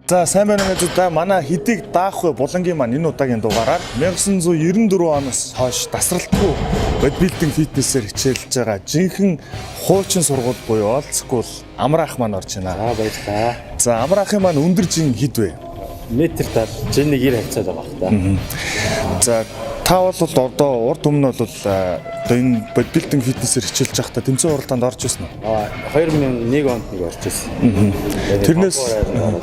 За сайн байна уу найзуудаа, манай хэдийг даах вэ булангийн маань энэ удаагийн дугаараар 1994 оноос хойш дасралтгүй бодибилдинг фитнесээр хичээлж байгаа жинхэнэ хуучин сургууль буюу Old School Амраах маань орж байна. Аа, баярлалаа. За, Амраахын маань өндөр жин хэд вэ? Метр тал жин нэг 90 хавцаад байгаа бах та. За, та бол одоо урд өмнө бол одоо энэ бодибилдинг фитнесээр хичээлж байхдаа тэмцээн уралдаанд орж ирсэн үү? Аа, 2001 онд нэг орж ирсэн. Тэрнээс- Тэгэл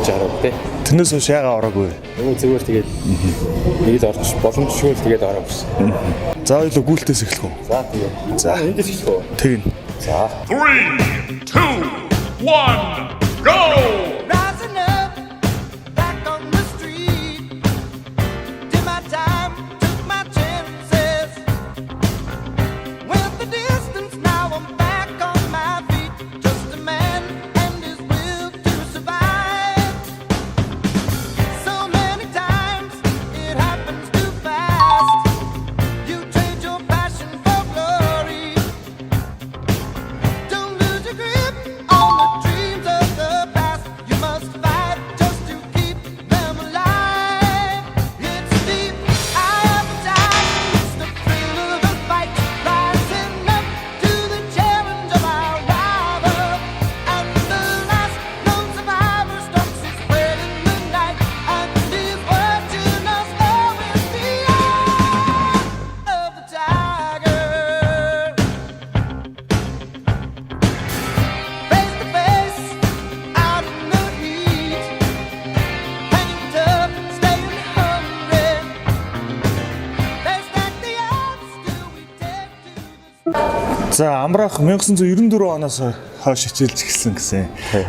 гэж ороод те. Тэрнээс хойш яагаад ороогүй вэ? Нөгөө зүгээр тэгээд нэг л орж боломжгүй л тэгээд ороо гэсэн. За, ойлоо гүйлтээс эхлэх үү? За, тэгээд. За. Эндээс эхлэх үү? Тэгнь. За. Three, two, one, go! Rising up, back on the street. Did my time, took my chances. Went the distance, now I'm back on my feet. Just a man and his will to survive. So many times it happens too fast. You trade your passion for glory. Don't lose your grip on the dreams of the past. You must fight just to keep them alive. It's the eye of the tiger, it's the thrill of the fight, rising up to the challenge of our rival. And the last known survivor stalks his prey in the night, and he's watching us all with the eye of the tiger. Face to face, out in the heat, hanging tough, staying hungry. They stack the odds till we take to the За, Амраах 1994 оноос хойш хичээлж эхэлсэн гэсэн.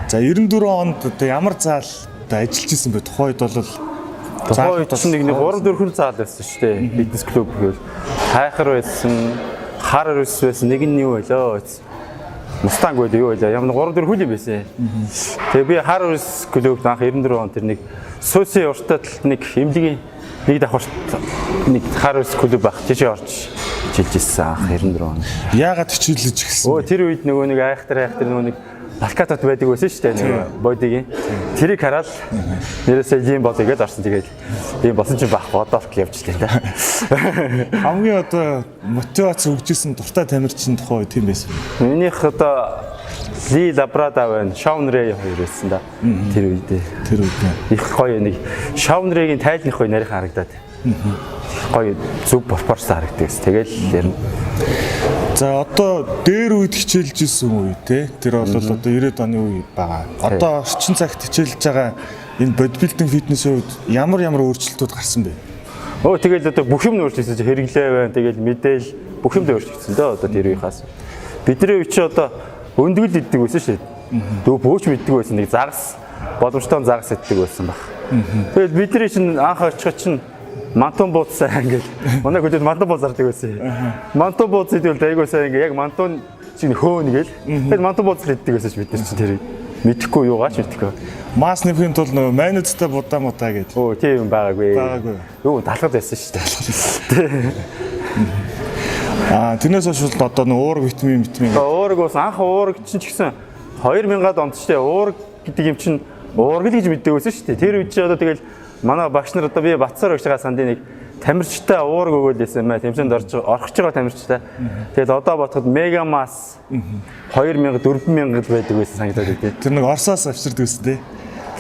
За, 94 онд одоо ямар заал одоо ажиллаж исэн бэ? Тухайн үед бол Тухайн үед чинь нэг 3 4 заал байсан шүү дээ. Фитнес клуб гэвэл хайхар байсан, хар өрс байсан, нэг нь юу байлоо? Мустанг байлоо, юу байлаа? Ямар 3 4 хөл юм байсан. Тэгээ би хар өрс клуб анх 94 он тэр нэг Суси уртаа талд нэг эмнэлгийн нэг давхарт нэг хар өрс клуб байх. Тийшээ орж хичээлж ирсэн анх 94 он. Яагаад хичээлж эхэлсэн? Өө, тэр үед нөгөө нэг айхтар нөгөө нэг плакатууд байдаг байсан шүү дээ, нөгөө бодигийн. Тэрийг хараад нэрээсээ ийм болъё гэж орсон. Тэгээд ийм болсон чинь байхгүй, одоо л явж лээ та. Хамгийн одоо мотивац өгч исэн дуртай тамирчин тухайн үед тийм байсан. Минийх одоо Ли Лабрада байна. Шаун Рэй хоёр байсан да. Тэр үед. Тэр үед. Их гоё нэг Шаун Рэйгийн тайлных гоё нарийнхан харагдаад. Их гоё зүг пропорц харагддаг гэсэн. Тэгэл ер нь За, одоо дээр үед хичээлж исэн үе те. Тэр бол одоо 90-ад оны үе байгаа. Одоо орчин цагт хичээлж байгаа энэ бодибилдинг фитнесийн үед ямар ямар өөрчлөлтүүд гарсан бэ? Өө, тэгэл одоо бүх юм өөрчлөгдсөн чи, хэрэглээ байна. Тэгэл мэдээл бүх юм өөрчлөгдсөн дээ одоо тэр үеийнхаас. Бидний үе чи одоо өндгөл иддэг байсан шүү дээ. Дөө бөөч мэддэг байсан, нэг загас боломжтой загас иддэг байсан баг. Тэгэл бидний чинь анх очиход чинь мантун бууз сайн ингээл манай хөдөд мантун бууз зардаг байсан. Мантун бууз идвэл айгуу сайн ингээ яг мантун чинь хөөн гээл. Тэгэл мантун бууз л иддэг байсан чи бид нар чинь тэр мэдэхгүй, юугаач мэдэхгүй. Масс нэмхийн тулд нөгөө майонезтай будаа мудаа гэдэг. Өө, тийм юм байгаагүй. Байгаагүй. Юу, талхад байсан шүү дээ. Аа, тэрнээс хойш бол одоо нөгөө уураг витамин Уураг ус анх уураг чинь ч гэсэн 2000-ад онд ч тийм уураг гэдэг юм чинь уураг л гэж мэддэг байсан шүү дээ. Тэр үед чи одоо тэгэл манай багш нар одоо би Батсаар багшгаа сандын нэг тамирчтай уураг өгöd байсан юм аа. Тэмцээнд орж орох гэж байгаа тамирчтай. Тэгэл одоо бодоход мега масс 2000 4000 л байдаг байсан санагдаад байдیں۔ Тэр нэг Оросоос авчирдаг байсан те.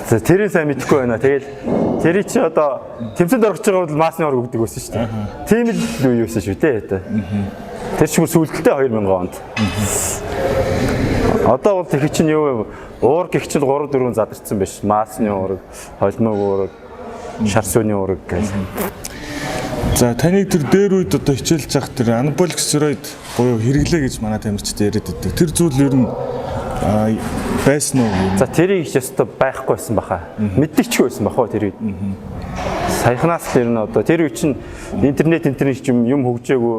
За, тэрийг сайн мэдэхгүй байна. Тэгэл тэрий чи одоо тэмцээнд орох гэж байгаа бол массны уураг өгдөг байсан шүү дээ. Тийм л үе байсан шүү дээ. Тэр чинь бүр сүүлдэлтэй 2000 онд. Одоо бол тэр чинь юу вэ? Уураг гэх чинь 3 4 задарсан биш. Массны уураг, холимог уураг, шар сүүний уураг гэл. За, таныг тэр дээр үед одоо хичээлж явах тэр анаболик стероид буюу хэрэглээ гэж манай тамирчид яриад байдаг. Тэр зүйл ер нь байсан уу? За, тэрийг их ёстой байхгүй байсан баха. Мэддэгчгүй байсан бах уу тэр үед. Саяхнаас л ер нь одоо тэр үе чинь интернет юм хөгжээгүй,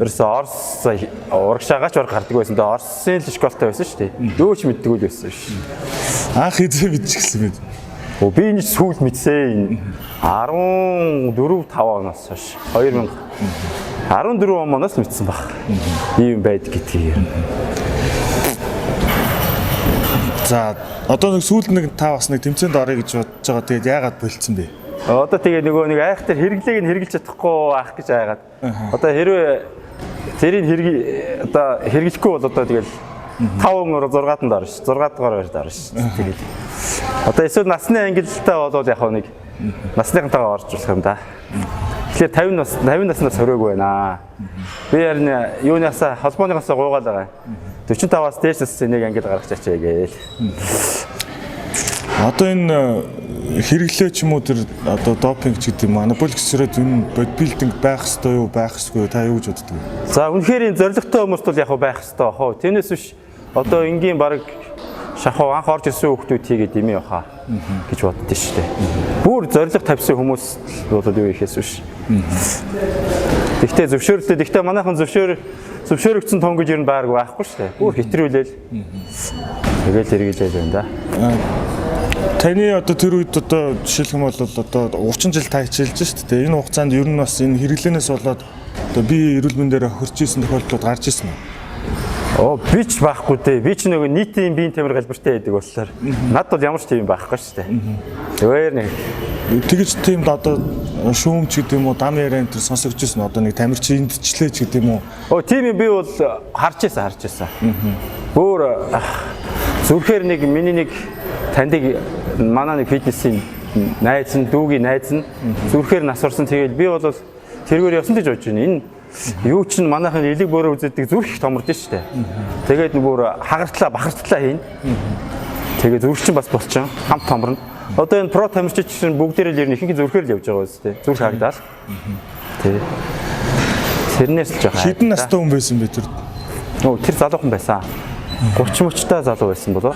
ерөөсөө Орос урагшаагаач баг гардаг байсан. Тэгээ Оросын л школтой байсан шүү дээ. Юу ч мэддэггүй л байсан ш. Анх хэзээ мэдчихсэн бэ? Оо, би энэ сүүл мэдсэн 14 5 оноос хойш, 2014 оноос мэдсэн баг. Ийм байдаг гэдгийг. За, одоо нэг сүүлд нэг та бас нэг тэмцээнд орё гэж бодож байгаа. Тэгээд яагаад болцсон бэ? Одоо тэгээ нөгөө нэг айх тэр хэрэглээг нь хэрэглэж чадахгүй ах гэж айгаад. Одоо хэрвээ тэрийг хэрэг одоо хэрэглэхгүй бол одоо тэгэл 5 6-анд орно ш. 6 дугаар байрт орно ш. Тэгэл. Одоо эсвэл насны ангилалтай болвол яг нэг насныхантайгаа орж болох юм да. Тэгэхээр 50 нас 50 наснаас хороогүй байна. Би харин юунаасаа холбооныхоосоо гуйгаал байгаа. 45-аас дээш насны нэг ангил гаргаж ачаа гээл. Одоо энэ хэрэглээ ч юм уу, тэр одоо допинг ч гэдэг юм, анаболик стероид, энэ бодибилдинг байх ёстой юу, байх ёсгүй юу? Та юу гэж боддог вэ? За, үнэхээр энэ зоригтой хүмүүст бол яг байх ёстой бах уу. Тэрнээс биш одоо энгийн баг шахуу анх орж ирсэн хүүхдүүд хийгээд юм яхаа гэж боддоо шүү дээ. Бүр зориг тавьсан хүмүүс бол юу ихээс биш. Тэгтээ зөвшөөрлөө. Тэгтээ манайхан зөвшөөрөгдсөн тун гэж ер нь баарг байхгүй шүү дээ. Бүр хэтрүүлээл. Тэгэл хэрэгжээл байна да. Таны одоо тэр үед одоо жишээлх юм бол одоо 30 жил та хичээлж шүү дээ. Энэ хугацаанд ер нь бас энэ хэрэглэнээс болоод одоо би эрүүл мэндээр хохирч исэн тохиолдлууд гарч ирсэн үү? Оо, би ч байхгүй дээ. Би ч нөгөө нийтийн биеийн тамир галбиртай байдаг болохоор над бол ямар ч тийм байхгүй шүү дээ. Зүгээр нэг Тэгэж тийм одоо шүүмч гэдэг юм уу, дам яриа энэ төр сонсогдож ирсэн. Одоо нэг тамирчин эндчлээ ч гэдэг юм уу? Оо, тийм юм би бол харж байсан, харж байсан. Бүр зүрхээр нэг миний нэг таньдаг манай нэг фитнесийн найз нь, дүүгийн найз нь зүрхээр нас орсон. Тэгэл би бол тэргээр явсан гэж бодож байна. Энэ юу чинь манайхан элэг бөөрэ үздэг, зүрх их томорд нь шүү дээ. Тэгээд бүр хагартлаа бахартлаа хийн. Тэгээд зүрх чинь бас болчихон хамт томорно. Одоо энэ про тамирчид чинь бүгдээрээ л ер нь ихэнх зүрхээр л явж байгаа биз дээ. Зүрх хаагдаал. Тий. Тэрнээс л жоохон. Хэдэн настай хүн байсан бэ тэр? Нөө тэр залуухан байсан. 30 мөчтэй залуу байсан болоо.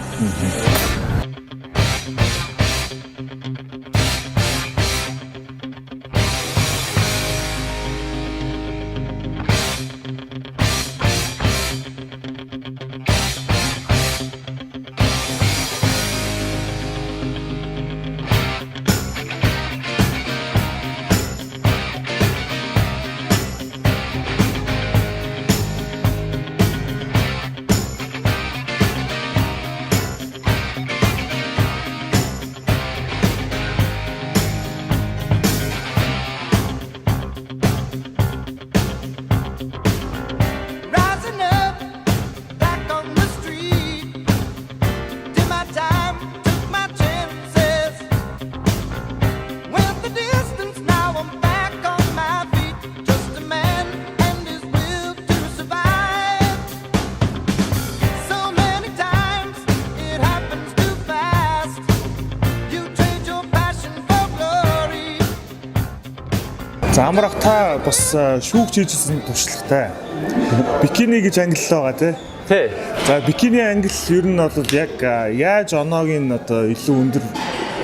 Rising up, back on the street. Did my time, took my chances. Went the distance, now I'm back on my feet. Just a man and his will to survive. So many times it happens too fast. You trade your passion for glory. За, амрах та бас шүүгч хийжсэн туршлагатай. Бикини гэж ангиллал байгаа, тий? Тий. За, бикини ангил ер нь бол яг яаж оноог нь одоо илүү өндөр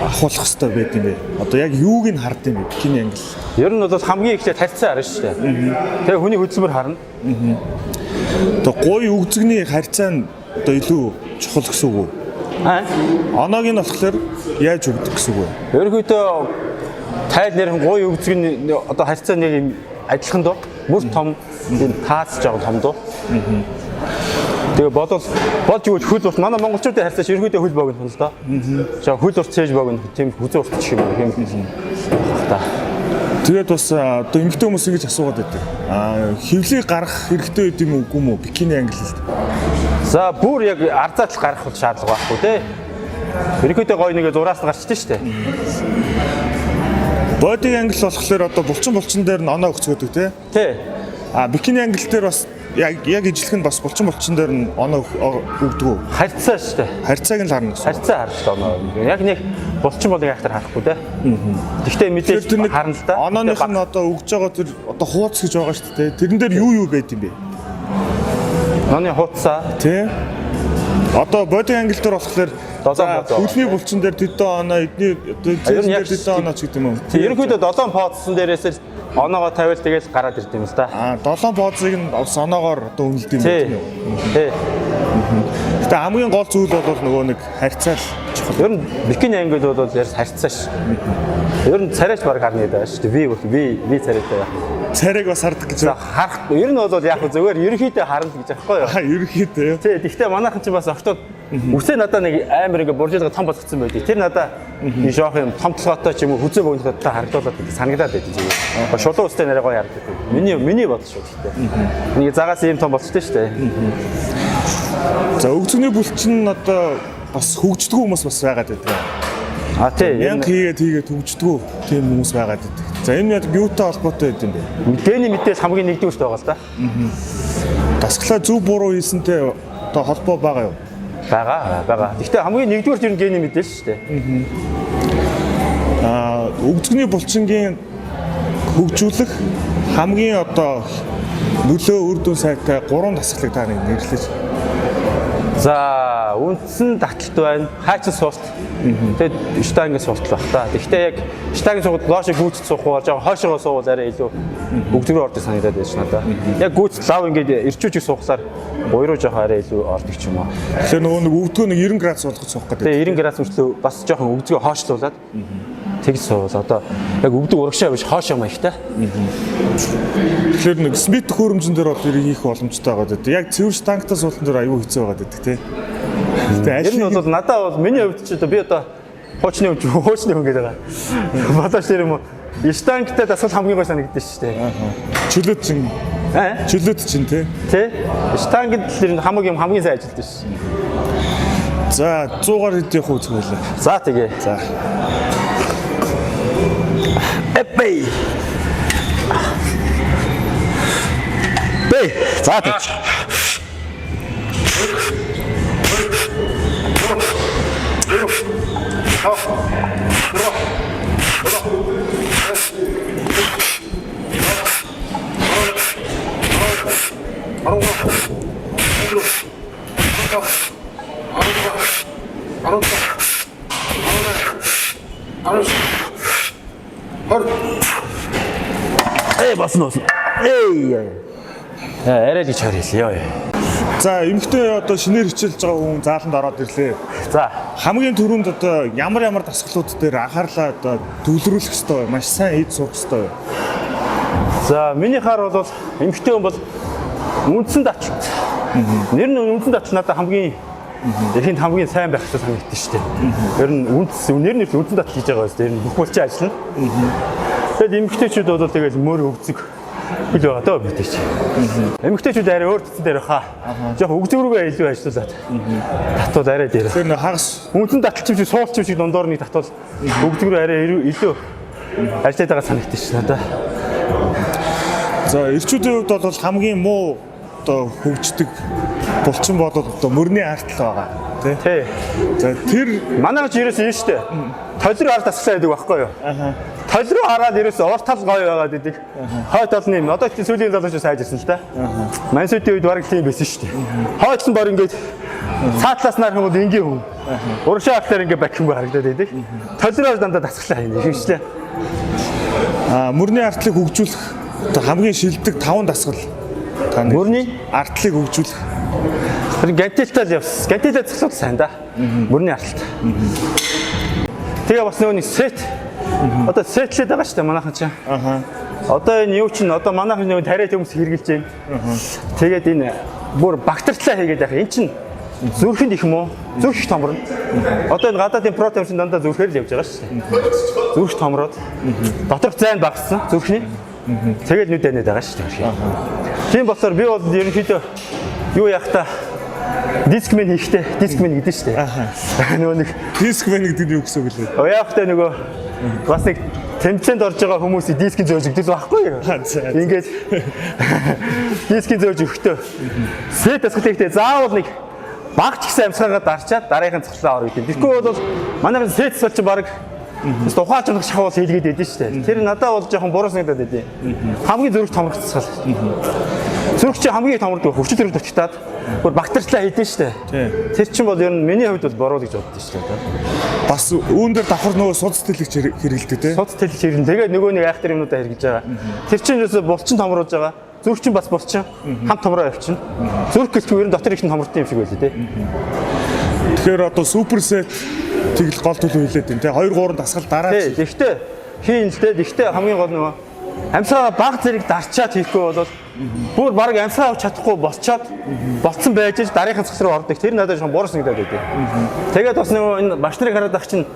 ахуулах хэрэгтэй байд юм бэ? Одоо яг юуг нь хард юм бэ бикини ангил? Ер нь бол хамгийн эхлээд харьцаа харна шүү дээ. Тэгээ хүний хөдөлмөр харна. Одоо гуй өгзөгний харьцаа нь одоо илүү чухал гэсэн үг үү? Аа. Оноог нь болохоор яаж өгдөг гэсэн үг вэ? Ерөнхийдөө тайл нэрхэн гуй өгзөг нь одоо харьцаа нэг юм адилхан доо. Мөр том, энэ таац жоо том доо. Тэгээ бодвол болж игэл хөл урт, манай монголчуудын харьцаа ч ерөнхийдөө хөл богино л доо. Жоо хөл урт, цээж богино, тийм хүзүү урт ч юм уу юм. Та. Тэгээд бас одоо эмэгтэй хүмүүс ингэж асуугаад байдаг. Хөвлийг гаргах хэрэгтэй байд юм уу, үгүй юм уу бикини ангилалд? За, бүр яг арзаатал гарах бол шаардлага байхгүй те. Ерөнхийдөө гоё нэг зураас нь гарчдээ шүү дээ. Боди ангил болохоор одоо булчин дээр нь оноо өгцгөөдөг, тий? Тий. Бикини ангил дээр бас яг ижлэх нь бас булчин дээр нь оноо өгдөг үү? Харьцаа шүү дээ. Харьцааг нь л харна гэсэн. Харьцаа харж л оноо. Яг нэг булчин болыг айхтар харахгүй те. Гэхдээ мэдээж Тэр нэг харна л да. Онооных нь одоо өгж байгаа тэр одоо хууц гэж байгаа шүү дээ. Тэрэн дээр юу юу байд юм бэ? Ноны хууцаа. Тий. Одоо боди ангил дээр болохоор Долоон поз. хөлний булчин дээр тэдэн оноо, эдний одоо Ер нь зээсэн яг дээр тэдэн оноо ч гэдэг юм уу? Тий, ерөнхийдөө долоон поцсон дээрээс л оноогоо тавиал тэгэл гараад ирд юм л да. Долоон позыг нь бас оноогоор одоо үнэлдэг юм Тий. байна, тийм үү? Тий. Гэтэ хамгийн гол зүйл бол нөгөө нэг харьцаал чухал. Ер нь бикини ангид бол ярьс харьцаа ш. Ер нь царайч баг харна гэдэг шүү дээ. Би би би царайтай байх. Царайг бас хардаг гэж. За харах ер нь бол яг зүгээр ерөнхийдөө харна гэж аахгүй юу? Аа, ерөнхийдөө юу? Тий, гэхдээ манайхан ч бас октод үсээ надаа нэг амар ингээ буржилга том болгоцсон байдаг. Тэр надаа нэг жоох юм том толгойтой ч юм уу хүзээ богинохтой харагдуулаад байдаг. Санагдаад байдаг зүгээр. Шулуун үстэй нарай гоё харагддаг. Миний бодол шүү гэхдээ. Нэг загаас ийм том болчтой шүү дээ. За, өгцөний бүлчин одоо бас хөгждгүү хүмүүс бас байгаад байдаг. А тий. Мянга хийгээд хийгээд хөгждгүү тийм хүмүүс байгаад байдаг. За, энэ яг юутай холбоотой байд юм бэ? Мэдээний мэдээл хамгийн нэгдүгüрт байгаа л да. Дасгалаа зөв буруу хийсэнтэй одоо холбоо байгаа юу? Байгаа. Гэхдээ хамгийн нэгдүгüрт ер нь гений мэдээл шүү дээ. Аа, өгцгний булчингийн хөгжүүлэх хамгийн одоо нөлөө үр дүн сайтай гурван дасгалыг та нэг нэрлэж. За, үндсэн таталт байна. Хайчин суулт. Тэгээд штангийн суулт байх та. Гэхдээ яг штангийн суулт доош гүйцэд суух бол жоохон хойшоогоо суувал арай илүү өгдөг рүү ордог санагдаад байж надаа. Яг гүйц лав ингээд ирчүүчийг суухлаар буй руу жоохон арай илүү ордог ч юм уу. Тэгэхээр нөгөө нэг өвдгөө нэг 90 градус болгож суух гэдэг. Тэгээ 90 градус хүртлөө бас жоохон өгдгөө хойшлуулад тэгж суувал одоо яг өвдөг урагшаа биш хоошоо маягтай. Тэгэхээр нэг Смит хөрөмжөн дээр бол эрийг хийх боломжтой байгаа гэдэг. Яг цэвэр штангтай суултан дээр аюу хэцүү байгаа гэдэг тий. Тэгээ Ер нь бол надад бол миний хувьд ч одоо би одоо хуучны хүн хуучны хүн гэдэг байгаа. Бодооч тэр юм уу? Штангтай дасгал хамгийн гой санагддаг шүү дээ. Чөлөөт чинь Аа? чөлөөт чинь тий. Тэ? Штангд л ер нь хамаг юм хамгийн сайн ажилтдаг шүү. За, 100-аар хэд явах үзэх байлаа. За тэгээ. За. Эпэй. Бэ. За тэг. Эй болсон болсон. Эй. Арай л гэж харъя. Йоо. За, эмэгтэй одоо шинээр хичээлж байгаа хүн зааланд ороод ирлээ. За. Хамгийн түрүүнд одоо ямар ямар дасгалууд дээр анхаарлаа одоо төвлөрүүлэх ёстой вэ? Маш сайн хийж сурах ёстой вэ? За, миний хаар бол эмэгтэй хүн бол үндсэн таталт. Нэр нь үндсэн таталт надад хамгийн эхэнд хамгийн сайн байх хэрэгтэй санагддаг шүү дээ. Ер нь үндсэн нэр нь үндсэн таталт хийж байгаа юм. Ер нь бүх булчин ажиллана. Тэгэд эмэгтэйчүүд бол тэгэл мөр өгцөг хөл байгаа даа мэдээч. Эмэгтэйчүүд арай өөр төсөн дээр хаа. Жохо өгцөг рүүгээ илүү ажиллуулад. Татвал арай дээр. Тэр нэг хагас Үндсэн таталт юм шиг суулч юм шиг дундуур нэг татвал өгцөг рүү арай илүү ажиллаад байгаа санагддаг шүү надад. За, эрчүүдийн хувьд бол хамгийн муу одоо хөгждөг булчин бол одоо мөрний артал байгаа тий. Тий. За, тэр Манай ч ерөөсөө юм шүү дээ. Тол руу хар тасглаа гэдэг байхгүй юу? Тол руу хараад ерөөсөө урт тал гоё байгаад идэг. Хой тал нь юм. Одоо ч сүүлийн залуучууд сайжирсан л да. Мансүүдийн үед бараг тийм байсан шүү дээ. Хой тал нь бар ингээд цаатлаас нарах юм бол энгийн хүн. Урагшаа харахаар ингээд бакингүй харагдаад идэг. Тол руу дандаа тасглаа юм хөвчлээ. Мөрний артлыг хөгжүүлэх одоо хамгийн шилдэг 5 дасгал та нэг Мөрний артлыг хөгжүүлэх. Тэр гантелтай л явсан. Гантелтай цэцлүүд сайн да. Мөрний арталт. Тэгээ бас нөгөө нэг сет. Одоо сетлээд байгаа шүү дээ манайхан чинь. Аха. Одоо энэ юу чинь одоо манайхан нөгөө тариа төмс хэрглэж байна. Тэгээд энэ бүр багтартлаа хийгээд байх. Энэ чинь зүрхэнд их юм уу? Зүрх их томорно. Одоо энэ гадаадын про тамирчин дандаа зүрхээр л явж байгаа шүү дээ. Зүрх томроод доторх зайн багассан зүрхний. Тэгээд нүд анаад байгаа шүү дээ. Тийм болохоор би бол ерөнхийдөө юу яах та дискмен хийхдээ дискмен гэдэг шүү дээ. Нөгөө нэг Дискмен гэдэг нь юу гэсэн үг лээ? яах та нөгөө бас нэг тэмцээнд орж байгаа хүмүүсийг дискийн зөөж өгдөг байхгүй юу? За. Ингээд дискийн зөөж өгтөө. Сет дасгал хийхдээ заавал нэг баг ч гэсэн амьсгаагаа дарчаад дараагийнхын цэцлээ ор гэдэг. Тэгэхгүй бол манай сет цэцэл чинь баг тухайч унах шахуул хийлгээд байдэн шүү дээ. Тэр надад бол жоохон буруу санагдаад байдیں۔ Хамгийн зүрх томрох цэцэл. Зүрх чи хамгийн томордог хүчит зүрх дутагтаад бүр бактериалаа хийдэн шүү дээ. Тэр чинь бол ер нь миний хувьд бол буруу гэж боддоо шүү дээ. Бас үүн дээр давхар нөгөө суд сэтгэлэгч хэрэгэлдэг тий. Суд тэлж хэрнэ. Тэгээд нөгөө нэг айхтар юмнуудаа хэрглэж байгаа. Тэр чинь ерөөсө булчин томруулж байгаа. Зүрх чинь бас булчин хамт томроо явчихна. Зүрх гэлтгүй ер нь дотор их нь томордсон юм шиг байлээ те. Тэгэхээр одоо super set тэгэл гол төлөв хэлээд байна те. 2 3 дасгал дараа Тий, гэхдээ хийн л дээ. Гэхдээ хамгийн гол нөгөө амьсгаа баг зэрэг дарчаад хийхгүй бол бүр баг амьсгаа авч чадахгүй болчоод болцсон байж л дараагийн цас руу ордог. Тэр надад жоохон буруу санагдаад байдаг. Тэгээд бас нөгөө энэ багш нарыг хараад ах чинь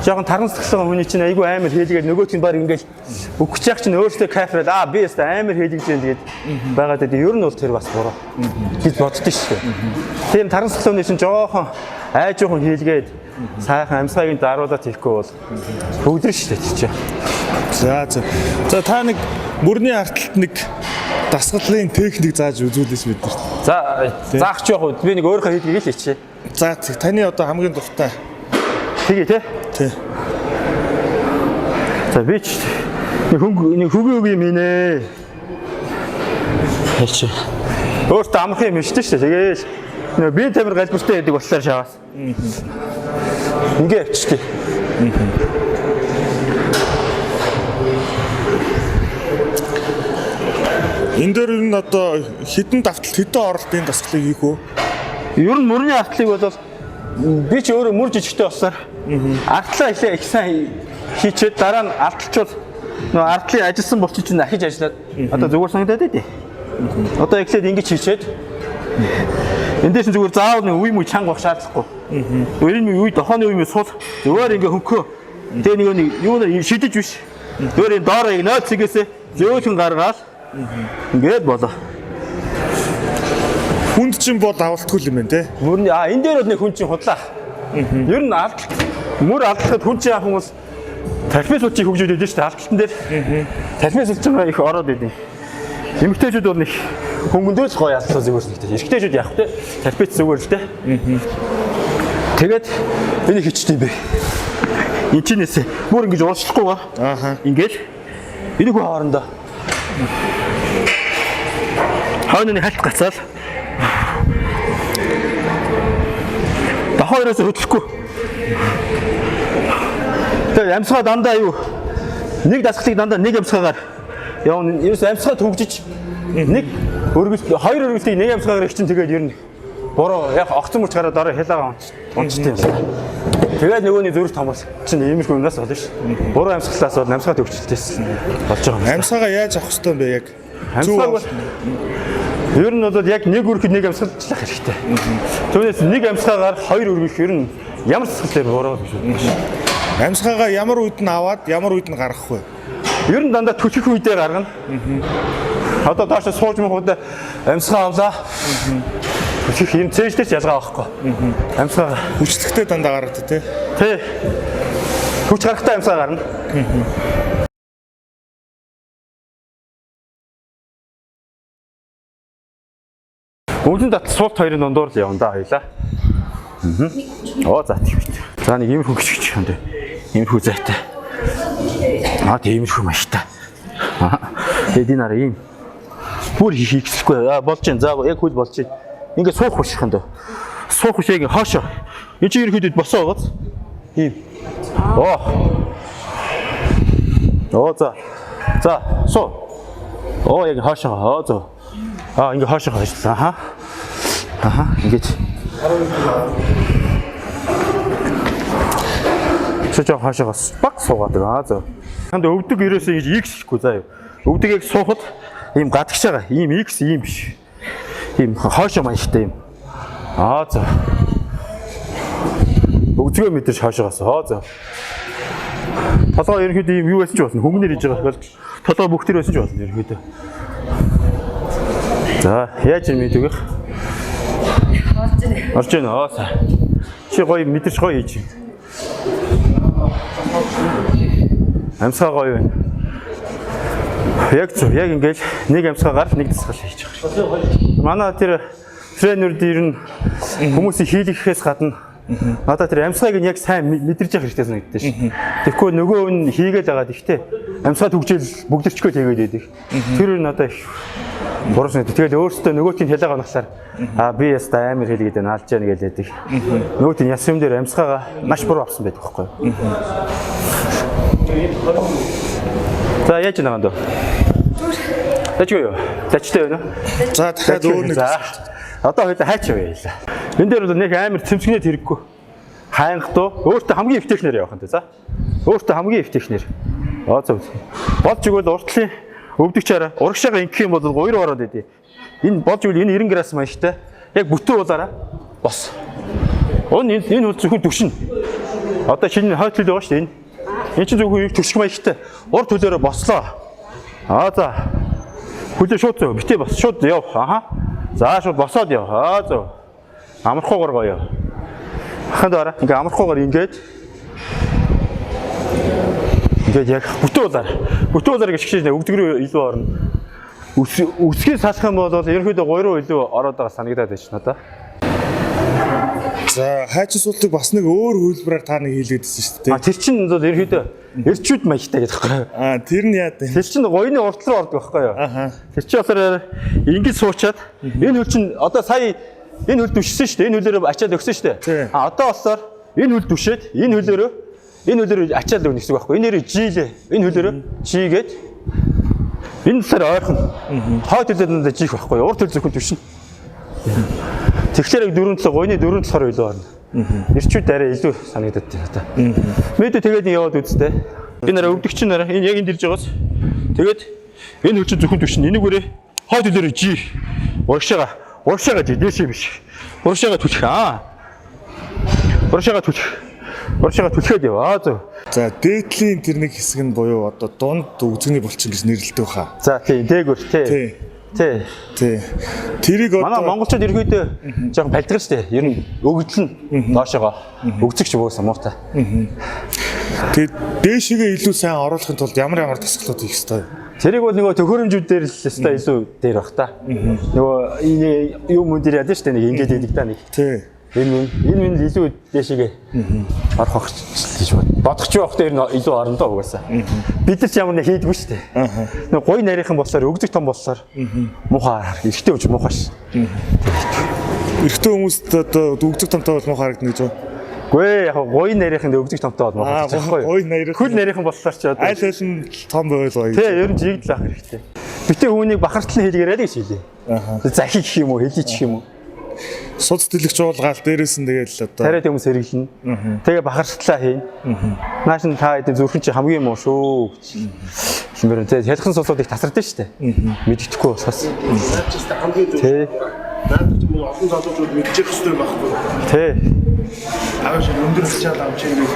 жоохон таран сэтгэлсэн хүний чинь айгүй амар хийлгээд нөгөөтг нь баг ингээл өгч яах чинь өөртөө кайфрал аа би өстө амар хийлгэж जैन тэгээд байгаад байдаг. Ер нь бол тэр бас буруу гэж боддоо шүү дээ. Тийм таран сэтгэлсэн хүний чинь жоохон айжуухан хийлгээд сайхан амьсгааг нь даруулаад хийхгүй бол хөгдрөн шүү дээ тэр чинь. За за. За та нэг мөрний арталт нэг дасгалын техник зааж үзүүлээч бид нарт. За заах ч яг уу би нэг өөрийнхөө хийдгийг л хийчихье. За таны одоо хамгийн дуртай. Тэгээ те. Тий. За би ч нэг хөнгө нэг хөгийн үг юм хийнэ. Хийчих. Өөртөө амархан юм шүү дээ. Тэгээл нөө би тамир галбиртай байдаг болохоор шаваас. Ингээ явчихтээ. Энэ дээр нь одоо хідэн давталт хэдэн оролтын дасгалыг хийх үү? Ер нь мөрний артлыг бол би ч өөрөө мөр жижигтэй болохоор артлаа ихлэ их сайн хийчээд дараа нь алталчвал нөө артлын ажилласан булчин чинь ахиж ажиллаад одоо зүгээр санагдаад байдээ. Одоо эхлээд ингэж хийчээд эндээс нь зүгээр заавал нэг үе мү чанга байх шаардлагагүй. Үе нь үе дохооны үе мү сул зүгээр ингээ хөнгөө. Тэгээ нэг нэг юу нэр шидэж биш. Зүгээр энэ доор яг 0 цэгээсээ зөөлхөн гаргаал ингээд болоо. Хүнд чинь бол авалтгүй юм байна те. Мөрний а энэ дээр бол нэг хүн чинь худлаа. Ер нь алдалт мөр алдлахад хүн чинь яах юм бол тархины сулчийг хөгжүүлээд байдаг шүү дээ алдалтан дээр. Тархины сулчгаа их ороод идэв. Эмэгтэйчүүд бол нэг хөнгөндөө л гоё алдлаа зүгээр л гэдэг. Эрэгтэйчүүд яах вэ? Тархиц зүгээр л дээ. Тэгээд энийг хийчихдээ юм бэ. Энд чинээсээ бүр ингэж уучлахгүй ба. Ааха. Ингээл энийг хүү хоорондоо. Хойно нэг хальт гацаал. Давхаа ерөөсө хөдлөхгүй. Тэгээ амьсгаа дандаа юу? Нэг дасгалыг дандаа нэг амьсгаагаар явна. Ерөөсө амьсгаа төгжиж нэг өргөлт хоёр өргөлтийг нэг амьсгаагаар их чинь тэгээд ер нь буруу яг огцон мөч гараад дараа хялаагаа унцтай юм шиг. Тэгээд нөгөөний зүрх томрол чинь иймэрхүү юмнаас болно ш. Буруу амьсгалаас бол амьсгаа төгжөлтөөс болж байгаа юм. Амьсгаагаа яаж авах ёстой юм бэ яг? Амьсгааг бол ер нь бол яг нэг өргөхөд нэг амьсгалчлах хэрэгтэй. Түүнээс нэг амьсгаагаар хоёр өргөх ер нь ямар ч дасгал дээр буруу гэж бодсон ш. Амьсгаагаа ямар үед нь аваад ямар үед нь гаргах вэ? Ер нь дандаа түлхэх үедээ гаргана. Одоо доошо сууж мөхөд амьсгаа авлаа. Түлхэх юм цээжлэж ялгаа авахгүй. Амьсгаа Хүчлэгтэй дандаа гаргадаг те. тий. Хүч гарахтаа амьсгаа гарна. Өвдөн татал суулт хоёрын дундуур л явна да хоёлаа. Оо за тийм үү. За нэг иймэрхүү гिचгч юм дээ. Иймэрхүү зайтай. Аа тийм иймэрхүү маягтай. Аа. Тэгээд энэ араа ийм бүр хийхсэхгүй. Аа болж байна. За яг хөл болж байна. Ингээ суух биш юм дөө. Суух биш яг хоошо. Энд чинь ерөнхийдөө босоо байгааз. Ийм. Оо. Оо за. За суу. Оо яг хоошо. Оо зөө. Аа ингээ хоошо хойшлаа. Аха. Аха ингэж. Чи жоо хоошоогоос баг суугаад байгаа. Аа зөө. Танд өвдөг ерөөсөө ингэж X хийхгүй заа юу. Өвдөг яг суухад ийм гадагш байгаа. Ийм X ийм биш. Ийм хоошо маягтай юм. Аа зөө. Өвдгөө мэдэрч хоошоогоос. Аа зөө. Толгой ерөнхийдөө ийм юу байсан ч болно. Хөнгөнөр хийж байгаа бол толгой бүх төр байсан ч болно ерөнхийдөө. За, яаж юм мэдвэх? Орж байна. Орж байна. Аа. Чи гоё мэдэрч гоё хийж байна. Амьсгаа гоё байна. Яг зөв. Яг ингээл нэг амьсгаагаар нэг дасгал хийж байгаа. Манай тэр тренерүүд ер нь хүмүүсийг хийлгэхээс гадна надад тэр амьсгааг нь яг сайн мэдэрч явах хэрэгтэй санагддаг шин. Тэгэхгүй нөгөө хүн хийгээл байгаа. Гэхдээ амьсгаа түгжээл бүгдэрчгүй хийгээд байдаг. Тэр нь надад их буруу санагдав. Тэгэл өөртөө нөгөөтийн хялаагаа унахлаар аа би яста амар хэлгээд байна алж яана гэлээдэг. Нөгөөтийн яс юм дээр амьсгаагаа маш буруу авсан байдаг байхгүй юу? За яаж байгаа юм дөө? Дажгүй юу? Дажтай байна уу? За дахиад өөр нэг За. Одоо хоёул хайч явъя хэлээ. Энэ дээр бол нэг амар цэмцгнээд хэрэггүй. Хайнгадуу өөртөө хамгийн эвтэйхнэр явах юм те. За. Өөртөө хамгийн эвтэйхнэр. Аа зөв. Болж игэл уртлын өвдөгчаараа урагшаага ингэх юм бол 3 ороод идэв. Энэ болж игэл энэ 90 градус маягтай. Яг бүтэн уулаараа бос. Энэ хөл зөвхөн түшин. Одоо шинэ хойд хөл байгаа шүү дээ энэ. Энэ чинь зөвхөн юу түших маягтай. Урд хөлөөрөө бослоо. Аа за. Хүлээ шууд зөв. Битээ бас шууд яв. Аха. За шууд босоод яв. Аа зөв. Амархуугаар гоё. Аханд араа. Ингээ амархуугаар ингээд ингээд яг бүтэн уулаар. Бүтэн уулаар гэж хичээж өгдөг рүү илүү орно. Үсгийг салах юм бол ерөнхийдөө 3 руу илүү ороод байгаа санагдаад байна ш надаа. За хайчин суултыг бас нэг өөр хөлбрээр та нэг хийлгээдсэн шүү дээ. А тэр чинь бол ерөнхийдөө эрчүүд маягтай гэдэг байхгүй юу? Аа тэр нь яа вэ? Тэр чинь гоёны урд руу ордог байхгүй юу? Аха. Тэр чинь болохоор ингэж суучаад энэ хөл чинь одоо сая энэ хөл дүшсэн шүү дээ. Энэ хөлөөрөө ачаал өгсөн шүү Тий. дээ. А одоо болохоор энэ хөл дүшээд энэ хөлөөрөө ачаал өгнө гэсэн үг байхгүй юу? Энэ нэрээ жилээ. Энэ хөлөөрөө жигээд энэ талаар ойрхон. Хойд хөлөөр дандаа жих байхгүй юу? Урд хөл зөвхөн дүшнэ. Тэгэхээр яг дөрөв талаа гоёны дөрөв талаар илүү орно. Ирчүүд арай илүү санагдаад байна одоо. Мэдээ тэгээд нэг яваад үзтээ. Энэ арай өвдөг чинь арай энэ яг энд ирж байгаас. Тэгээд энэ хөл чинь зөвхөн түшин. Энийг бүрээ хойд хөлөөрөө жи. Урагшаага жи дээшээ биш. Урагшаага түлх. Аа. Урагшаага түлх. Урагшаага түлхээд яв. Аа зөв. За дээдлийн тэр нэг хэсэг нь буюу одоо дунд үзэгний булчин гэж нэрлэдэг хаа. За тий дээгүр тий. Тий. Тий. Тий. Тэрийг Манай одоо монголчууд ерөөдөө жоохон пальдгар штэ. Ер нь өгдөл нь доошоогоо. Өгцөгч угаасаа муутай. тэгээд дээшээгээ илүү сайн оруулахын тулд ямар ямар дасгалууд хийх ёстой вэ? Тэрийг бол нөгөө төхөөрөмжүүд дээр л өстой илүү дээр бах та. Нөгөө энэ юм мөн дээр ядсан штэ нэг ингэж яадаг та нэг. Тий. Энэ минь илүү дээшээгээ орох бах гэж бод. Бодох ч явах дээр нь илүү орно доо угаасаа. Бид нар ч ямар нэг хийдгүй штэ. Нөгөө гой нарийнхан болохоор өгдөг том болохоор муухай эрэгтэй үуч муухай ш. Эрэгтэй хүмүүст одоо өгдөг томтой бол муухай харагдана гэж байна. Гүй яг гой нарийнхан өгдөг томтой бол муухай Аа, гэж байхгүй юу? гой нарийнхан. Хөл нарийнхан болохоор ч одоо Аль аль нь том байвал гоё. Тэ ер нь жигдэл ах хэрэгтэй. Битээ хүүнийг бахартлан хэлгээрэй л гэж хэлье. Захи гэх юм уу, хэлий гэх юм уу? Суц дэлгч уулгаал дээрээс нь тэгэл одоо Тариад хүмүүс хэрэглэнэ. Тэгээ бахартлаа хийн. Нааш нь та хэдийн зүрхэн чи хамгийн муу шүү гэж. Хэлмээр байна. Тэгээ хялхан сулууд их тасардаг шүү дээ. Мэддэхгүй болохоос. Наачтай хамгийн зөв. Тэ. Наадах ч юм уу олон залуучууд мэдчих хэрэгтэй байхгүй. Тэ. Аваа шиг өндөр ачаал авч ирэх.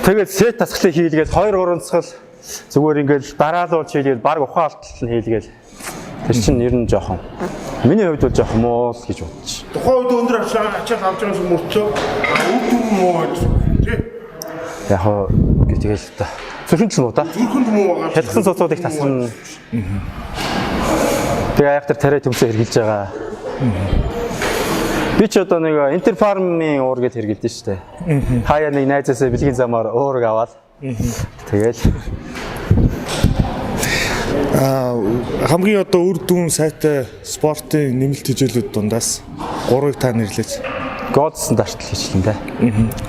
Тэгээд сет тасгалыг хийлгээд 2 3 цасгал зүгээр ингээл дараалуулж хийлгээд баг ухаан алдтал нь хийлгээл. Тэр чинь ер нь жоохон. Миний хувьд бол жоохон муу л гэж бодчих. Тухайн үед өндөр ачаал авч байгаа юм мөртлөө үр дүн муу гэсэн. Тий. Яг хоо үгүй тэгэл та. Зүрхэн л муу та. Зүрхэнд муу байгаа. Хялхан цуцууд их тасарна. Тэгээ аяг дээр тариа төмсөө хэрглэж байгаа. Би ч одоо нэг Интерфармын уургийг хэргэлдэж штэ. Хаяа нэг найзаасаа бэлгийн замаар уург аваад. Тэгэл хамгийн одоо үр дүн сайтай спортын нэмэлт хичээлүүд дундаас гурвыг та нэрлээч. Godson дартал хийчлэн дээ.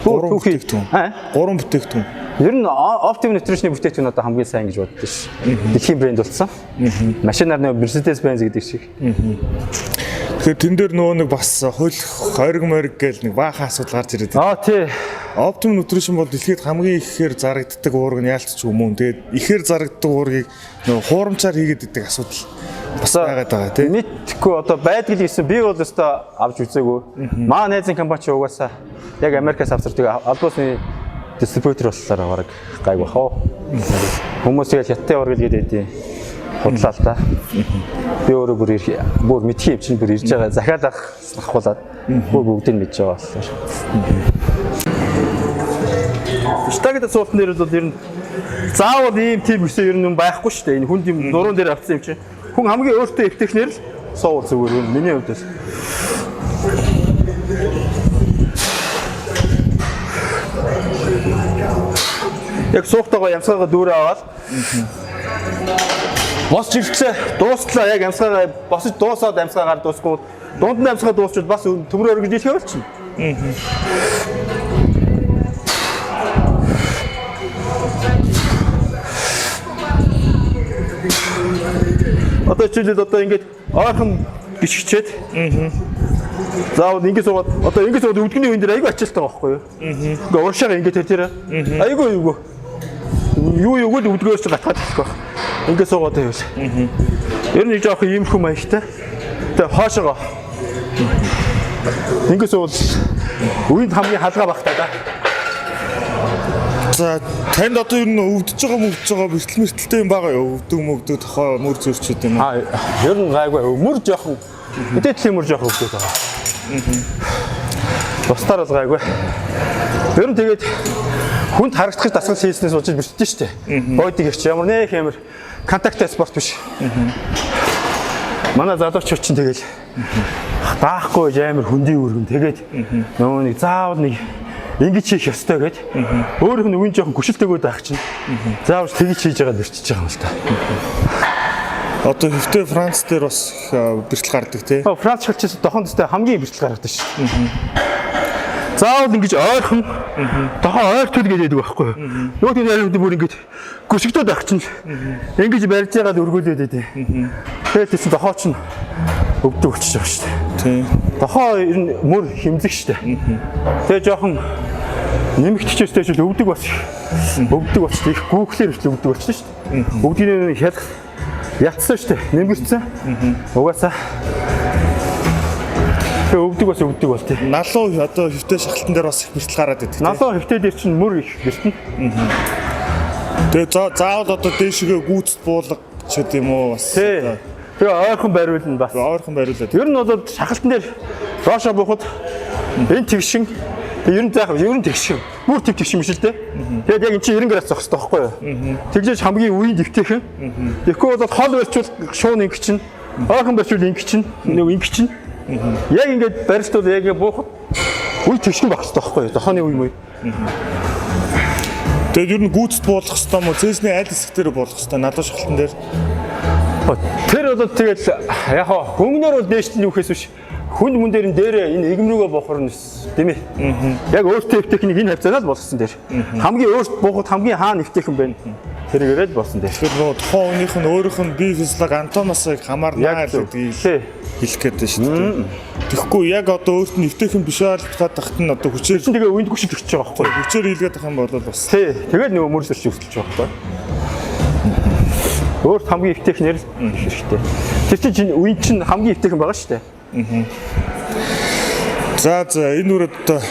Гурван бүтээгдэхүүн. Аа? Гурван бүтээгдэхүүн. Ер нь Optimum Nutrition-ы бүтээгдэхүүн одоо хамгийн сайн гэж боддог ш. Дэлхийн брэнд болсон. Машинаар нэг Mercedes Benz гэдэг шиг. Тэгэхээр тэн дээр нөгөө нэг бас хууль хориг мориг гээл нэг баахан асуудал гарч ирээд. Аа тий. Optimum Nutrition бол дэлхийд хамгийн ихээр зарагддаг уурга нь яалтч юм уу. Тэгээд ихээр зарагддаг уургийг нөгөө хуурамчаар хийгээд идэг асуудал бас байгаад байгаа тий. Мэдхгүй одоо байдаг л гэсэн би бол өстой авч үзээгүй. Маа найзын компани чи угаасаа яг Америкаас авсардаг албан дистрибьютор болохоор бараг гайг бах уу. Хүмүүс тэгэл хятадын ураг л гэдэг юм. Худлаа л та. Би өөрөө бүр бүр мэдхий юм чинь бүр ирж байгаа захиалах ахуулаад бүр бүгдийг мэдж байгаа болохоор. Штагд суултан дээр бол ер нь заавал ийм тим өсөө ер нь юм байхгүй шүү дээ. Энэ хүнд юм нуруунд дээр авсан юм чинь. Хүн хамгийн өөртөө эвтэхнэр л суувал зүгээр юм. Миний хувьд бол. Яг суухтайгаа ямсгаагаа дүүрээ аваад босч ирчлээ. Дуустлаа яг ямсгаагаа босож дуусаад ямсгаагаар дуусахгүй. Дунд нь ямсгаа дуусчвал бас төмрөө өргөж дийлхээ болчихно. Одоо жишээлбэл одоо ингээд ойрхон гიშгчээд заавал ингэ суугаад одоо ингэ суугаад өвдгөний үеэн дээр айгүй ачаалтай байгаа байхгүй юу? Ингээ уршаага ингэ тэр айгүй юугүй. Юу юугүй л өвдгөөс ч гатгаад хэлэх байх. Ингэ суугаад байвал. Ер нь жоох иймэрхүү маягтай. Тэгээ хоошоогоо. Ингэ суувал үеинд хамгийн халгаа байх та да. За танд одоо ер нь өвдөж байгаа мөвдөж байгаа бэртэл мэртэлтэй юм байгаа юу? Өвдөг мөвдөг тохоо мөр зөрчүүд юм уу? А ер нь гайгүй. Мөр жоохон мэдээдлийн мөр жоохон өвдөд байгаа. Бусдаар бол гайгүй. Ер нь тэгээд хүнд харагдах дасгал хийснээс болж бэртэж штэ. Бодиг ирч ямар нэх ямар контакттай спорт биш. Манай залуучууд чинь тэгэл даахгүй амар хөндийн өргөн тэгээд нөгөө нэг заавал нэг ингэж хийх ёстой гэд өөрөх нь үн жоохон хүчил төгөөд байх чинь заавал тэгж хийж байгаа бэртэж байгаа юм л та. Одоо хэвтэ Франц дээр бас их бэртэл гардаг тий. Франц шилжээс дохон төстэй хамгийн бэртэл гаргадаг шүү дээ. Заавал ингэж ойрхон дохоо ойр төл гэдэг байхгүй юу? Нөгөө тийм нарийн бүр ингэж гүшигдээд байх чинь л ингэж барьж байгаад өргүүлээд байдیں۔ Тэгээд тийсэн дохоо чинь өвдөг болчихж байгаа шүү дээ. Тий. Дохоо ер нь мөр хэмзэг шүү дээ. Тэгээ жоохон нэмэгдчихээс дэш өвдөг бас өвдөг болчихсон. Их гүүхлээр хүртэл өвдөг болчихсон шүү дээ. Өвдгийн хялх ялцсан шүү дээ. Нэмгэрсэн. Угаасаа тэгээ өвдөг бас өвдөг бол тий. Налуу одоо хэвтэ шахалтан дээр бас их бэртэл гараад идэг тий. Налуу хэвтээ дээр чинь мөр их бэртэн. Тэгээ заавал одоо дээшгээ гүйцэд буулга ч гэдэм юм уу бас Тий. Тэгээ ойрхон бариулна бас. одоо ойрхон бариулаад. Ер нь бол шахалтан дээр доошоо буухад энэ тэгшин ер нь заах ер нь тэгшин. Бүр төв тэгшин биш л дээ. Тэгээд яг эн чинь 90 градус зогсдог байхгүй юу? Тэгжээж хамгийн үеийн дэвтэйхэн. Тэгэхгүй бол хол барьчвал шуун ингэ чинь, ойрхон барьчвал ингэ чинь, нэг ингэ чинь. Яг ингээд барилт бол яг ингэ буухад үе тэгшин байх хэрэгтэй байхгүй юу? Зохионы үе мөн. Тэгээд ер нь гүйцэд буулгах хэвээр юм уу? Цээсний аль хэсэг дээр буулгах хэвээр налуу шахалтан дээр. Тэр бол тэгэл яг хаа хөнгөнөр бол дээш нь үхээс биш. Хүнд мөн дээр нь дээрээ энэ эгэм рүүгээ буухар нь тийм ээ. Яг өөртөө эвтэхнийг энэ хавцаанаа л болгосон дээр. Хамгийн өөрт буухад хамгийн хаана эвтэйхэн байна. Тэргээрээ л болсон дээр. Тэгэхээр нөгөө тухайн хүнийх нь өөрийнх нь бие физиолог Антоносыг хамаарнаа Яг зөв. гэдгийг Тий. хэлэх гээд байна шүү дээ. Тэгэхгүй яг одоо өөрт нь эвтэйхэн биш байлгаад тахт нь одоо хүчээр Тэгсэн тэгээ үнд хүчил төрчихөж байгаа байхгүй. хүчээр хийлгээд ах юм бол бас Тий. Тэгээд нөгөө мөр зөрч өртөлж байгаа байхгүй. Өөрт хамгийн эвтэйхнэр л хэрэгтэй. Тэр чинь үн чинь хамгийн эвтэйхэн байгаа шүү дээ. За за энэ үрээд одоо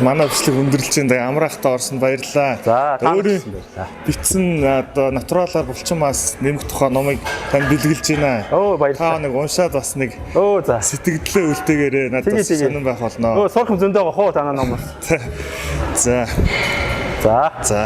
манай бичлэг өндөрлөж байна. Тэгээ амраахтаа орсон баярлаа. За, та нарт өөрийн гэсэн баярлалаа. бичсэн одоо натуралаар булчин мас нэмэх тухай номыг танд бэлгэлж байна. Оо, баярлалаа. Та нэг уншаад бас нэг Өө за. сэтгэлдээ үлдээгээрээ надад Тэгээ, бас тэгээ. сонирн байх болно. Өө сурах юм зөндөө байгаа хоо танаа номоос. За За. за.